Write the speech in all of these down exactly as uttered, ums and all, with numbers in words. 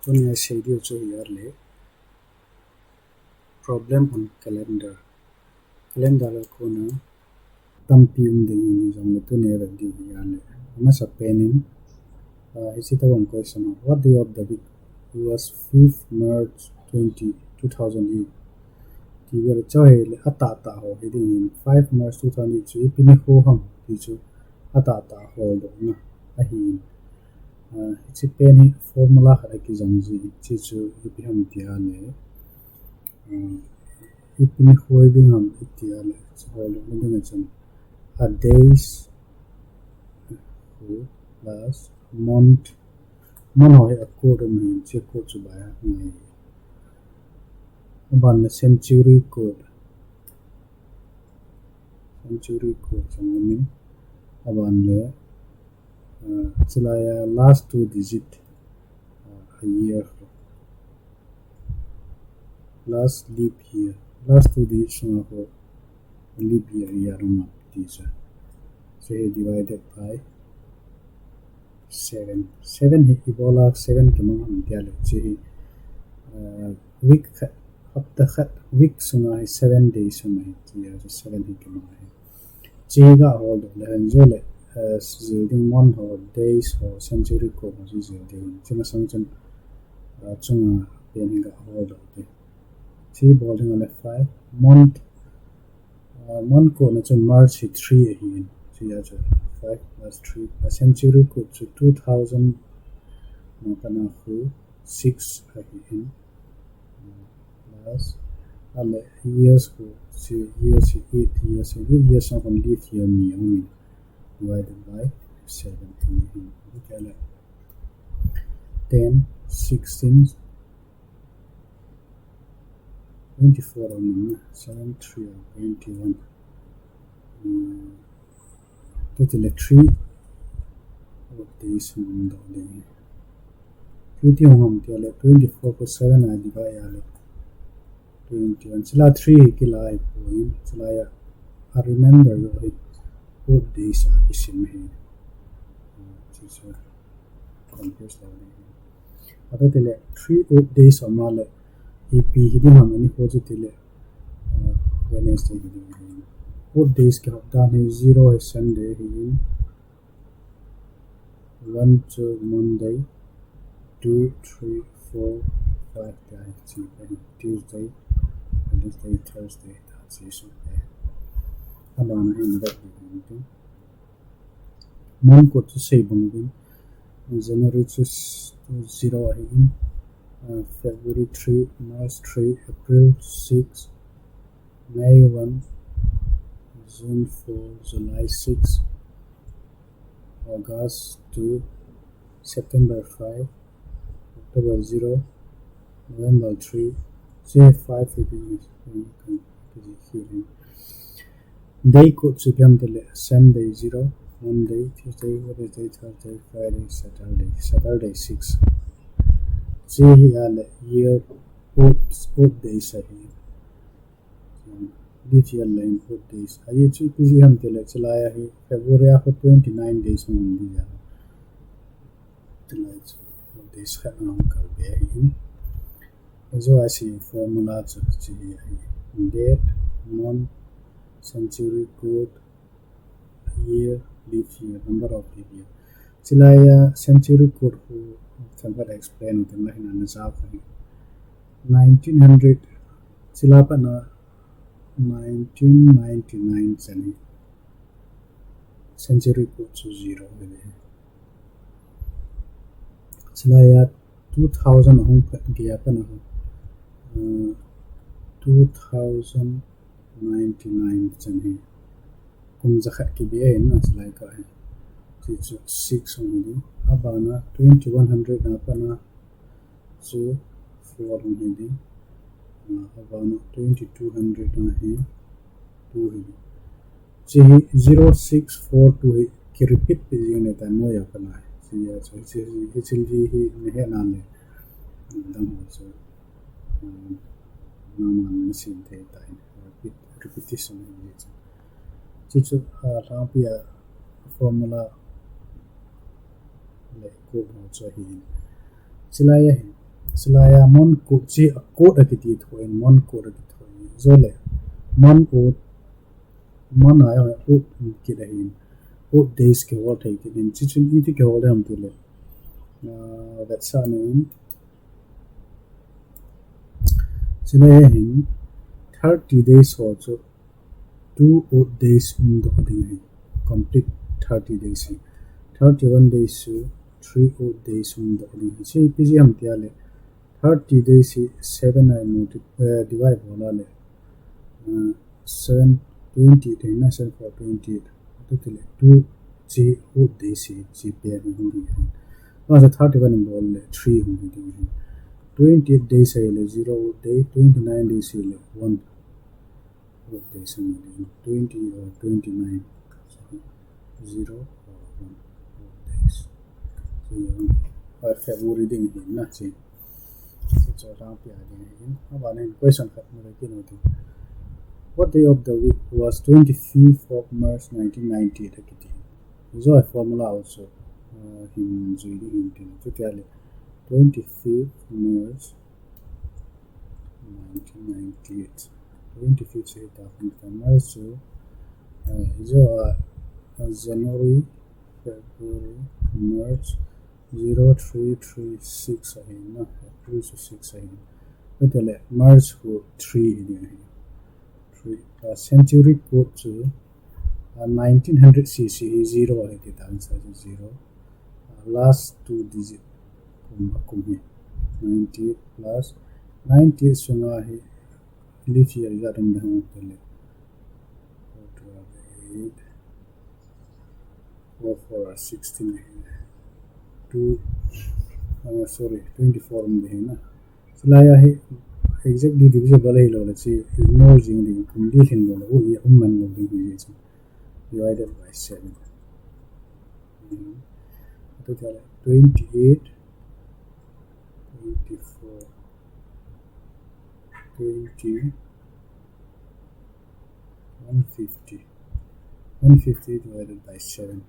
Tunia sei diu chu hi ahile problem on calendar. Calendar a kona tampi um ding ahi jongle tunia ve diu hi ahile. Amasa pen in, uh, hiche tabang question, what day of the week was fifth March twenty, two thousand eight? Ti ve le chu ahile atahtah ho hi ding in five March two thousand eight chu ipi nikho ham ti chu atahtah holdohna ahi in. Uh, hiche pen hi formula khat akijong ji, hiche chu ipi ham ti ahile, uh, ipi nikho ding ham iti ahile, chu holdohna ding a chun a days ho plus month, month ho hi a code um ahin, hiche code chu by heart ngai. Aban le century code, century code jong um in, aban le, uh, chulai a last two digit, uh, a year ho, last leap year, last two digit sunga ho leap year, year um a ti chu. So hiche hi divided by seven. Seven hi ibola seven kimang ham ti ahile, hiche hi, uh, week khat, hapta khat, week sunga hi seven days um ahi, hiche hi seven hi kimang ahi. Hiche hi ga holdoh le hen jo le, uh, jil ding month ho, days ho, century code ho chu jil ding. Hiche masang chun, uh, chunga pen hi ga holdoh te. Hiche bol ding ahile five, month, uh, month code na chun March hi three ahi in. Hiche a chu five plus three, a century code chu two thousand na kana khu six ahi in. Plus, ahile years khu, hiche years hi eight years, eight years a kon leap year ni aum in, divided by seven ahi in. Ahile ten, sixteen, twenty-four aum in, seven three are twenty-one. Hmm. Tuti le three odd days hung um doh ding. Three ti hung ham ti ahile twenty-four khu seven a divide ahile twenty-one. Chula three hi kila ahipoi, chulai a remember lou hi odd days a kisim ahi. Hiche chu confuse lou ding. Atu tile three odd days um a le ipi hi ding ham ani ho chu tile, uh, Wednesday hi ding ahi. Odd days kihop dan hi zero hi Sunday ahi in, one chu Monday, two, three, four, five tia hi chi ahi, Tuesday, Wednesday, Thursday ta chi su ahi. Abana hi na dot ding ahi. Month code chu sei bang uvin. January chu s-, chu zero ahi in. Uh, February three, March three, April six, May one, June four, July six, August two, September five, October zero, November three, J five, day code chu ipi ham tile Sunday zero, Monday, Tuesday, Wednesday, Thursday, Friday, Saturday, Saturday six. Hiche hi ahile year odd, odd days ahi. Leap year le odd days. Ahi chu ipi jeh ham tile chulai a hi February a khu twenty-nine days hung um ding ahi. Chulai chu odd days khat hung kal be ahi. Hiche a chu formula chu hiche hi ahi. Date, month, century code, year, leap year, number of leap year. Chulai a century code khu themkhat explain u tin la hin ana jao kha hi. Nineteen hundred, chula pat na nineteen ninety-nine chan hi century code chu zero ahi. Chulai a two thousand ahung phat gei a pat na, uh, two thousand ninety-nine chan hi kum jakhat kibe ahin, chulai kah hi. Hiche chu six hung hi ding. Abana twenty-one hundred na pat na chu four hung hi ding. Ah, abana twenty-two hundred na hi two hi ding. Hiche hi zero six four two hi ki repeat pi jing le ta noiya kana. Hiche a chu, hiche, hiche hi, hi nahet na le dang ho chu, um, nangman nasim thei ta in. Repeat, repetition hi chu. Hiche chu, ah, lhangpi a formula le code ho chu ahi in. Chulai a hin Chulai a month code chu a code akiti thou in, month code akiti thou in. Chule month odd, month a jong odd kiti ahin. Odd days kihol thei kiti in. Chuchun iti kihol dem tile, ah, vetsahna in. Chulai hin thirty days ho chu two odd days umdoh ding ahi. Complete thirty days hi. Thirty-one days chu three odd days umdoh ding ahi. Chu ipi jeh ham tile, thirty days hi seven a multi-, eh, divide bol a le, eh, seven twenty-eight ahi na, seven four twenty-eight. Atu tile two chu odd days hi, chu pia hi hung ding ahi. Achu thirty-one bol le three hung ding ahi. Twenty-eight days ahile zero odd day, twenty-nine days ahile one odd days hung ding, twenty or twenty-nine, zero or one odd days. So, uh, February ding ahi na chu. Chu chu lang pia ding ahi. Aban in question khat na kino ti. What day of the week was twenty-fifth of March nineteen ninety-eight akiti. Chu a formula also, uh, hin jui ding ahi tin. Chuti ahile twenty-fifth March nineteen ninety-eight. Twenty-fifth hi ta, March chu, eh, chu a, eh, January, February, March, zero three three six ahi na, April chu six ahi. Chuti ahile March chu three hi ding ahi. Three, ah, century code chu, ah, nineteen hundred C C hi zero ahi ti ta, answer chu zero. Ah, last two digit kum, kum hi. Ninety plus, ninety sunga hi leap year ijat um ding ham tile. Four, twelve, eight, four, four, sixteen ahi. Two, ah, sorry, twenty-four um ding ahi na. Chulai a hi exactly divisible ahilou le chu ignore jing ding, kum li hin lou le, u i um man lou ding hi chu. Divided by seven. Hmm. Atu tile twenty-eight, twenty-four, twenty, one fifty. One fifty divided by seven.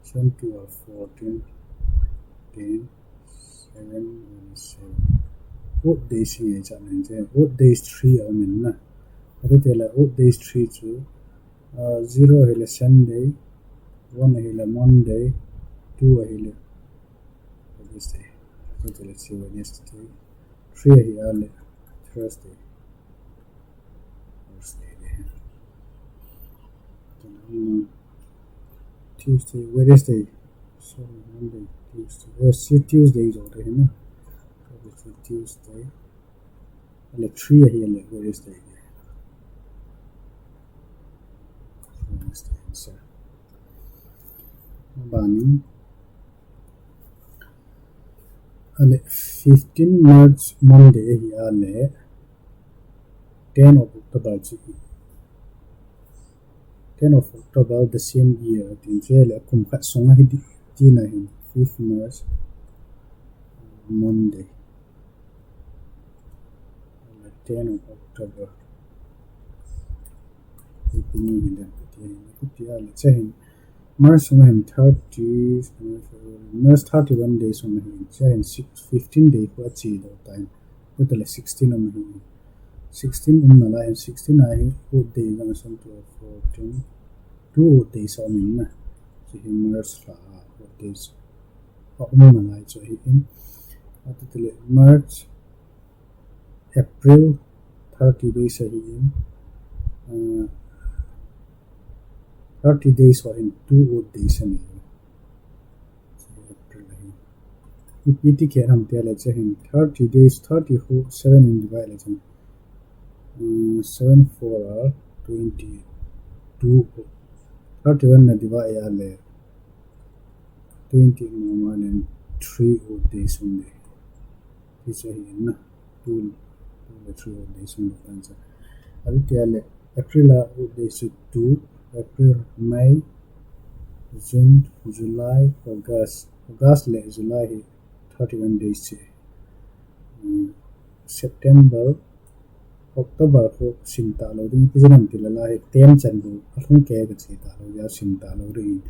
Seven two are fourteen, ten, seven, one is seven. Odd days hi ngai cha ngai che. Odd days three aum in na. Atu tile odd days three chu, uh, zero ahile Sunday, one ahile Monday, two ahile Wednesday. Atu tile chu Wednesday. Three ahi a le Thursday. Thursday le. Then, um, Tuesday, Wednesday. Sorry, Monday, Tuesday. Eh, si Tuesday jo de na. Tuesday. Le three ahi le Wednesday. Wednesday, answer. Abanin. Ale fifteen March Monday ahi a le ten of October chu, ten of October the same year, tin chu le kum khat sunga hi di, tina hin fifth March Monday. Ale ten of October. Ipi ni hin den, ipi ni hin den, ipi ni hin den. March sunga hin thirty, March thirty-one days sunga hin, cha hin six, fifteen day khu ache doh tan. Chuti le sixteen um ahi. Sixteen um nalai hin, sixteen a hi odd day jong asan, twelve, fourteen, two odd days aum in na. Chu hi March lha a odd days aum nalai chu ahi in. Chuti le March, April, thirty days ahi in, ah, thirty days ho hin two odd days anei. April ahi. Ipi ti khe ham tia le cha hin thirty days, thirty khu seven in divide le cha hin, um, seven four are twenty-two. Thirty-one na divide a le twenty mama nen three odd days um de. Ti chu ahi na, two, two le three odd days um tan cha. Atu tia le April a odd days chu two, April, May, June, July, August. August le July hi thirty-one days chu. Um, September, October khu sim talou ding, ipi jeh ham ti le la hi ten chan bou alhung kei kache talou, ijat sim talou ding.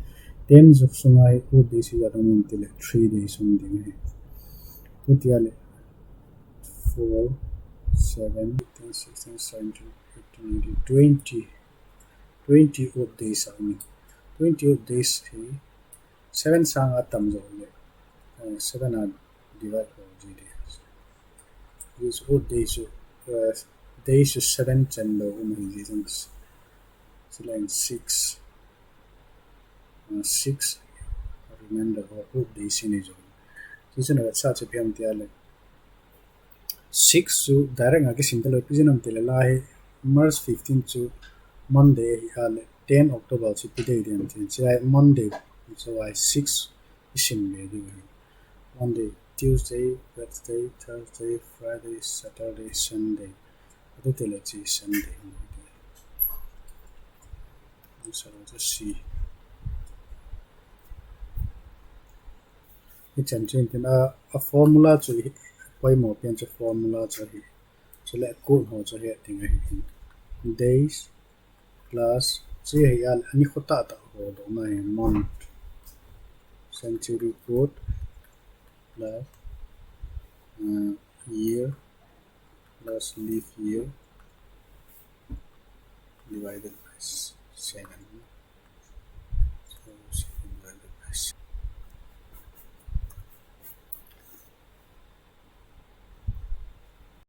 Ten jong sunga hi odd days ijat um ham ti le three days um ding ahi. Chuti a le four, seven, ten, sixteen, seventeen, eighteen, nineteen, twenty, twenty odd days a um in. Twenty odd days hi seven sanga tam jo le, uh, seven a divide ho ji de. This odd days, uh, days seven chan lou um hi ji jong. Sila in six, uh, six remainder ho odd days hi nei jo. Ji jong na sa che piam tia le. Six chu direct a kisim ta lou, ipi jeh ham tile la hi March fifteen chu Monday hi a le, ten October chu ipi day ding ham tile, chulai Monday, so ai six isim le ding ahi. Monday, Tuesday, Wednesday, Thursday, Friday, Saturday, Sunday. Atu tile chu Sunday. So just see. Hichan chu tin a, a formula chu hi, poimo pen chu formula chu hi. Chule code ho chu hi ding ahi. Days plus, chu hi a, ani kho tah tah ho dohna hi month. Century code plus, uh, year plus leap year divided by seven.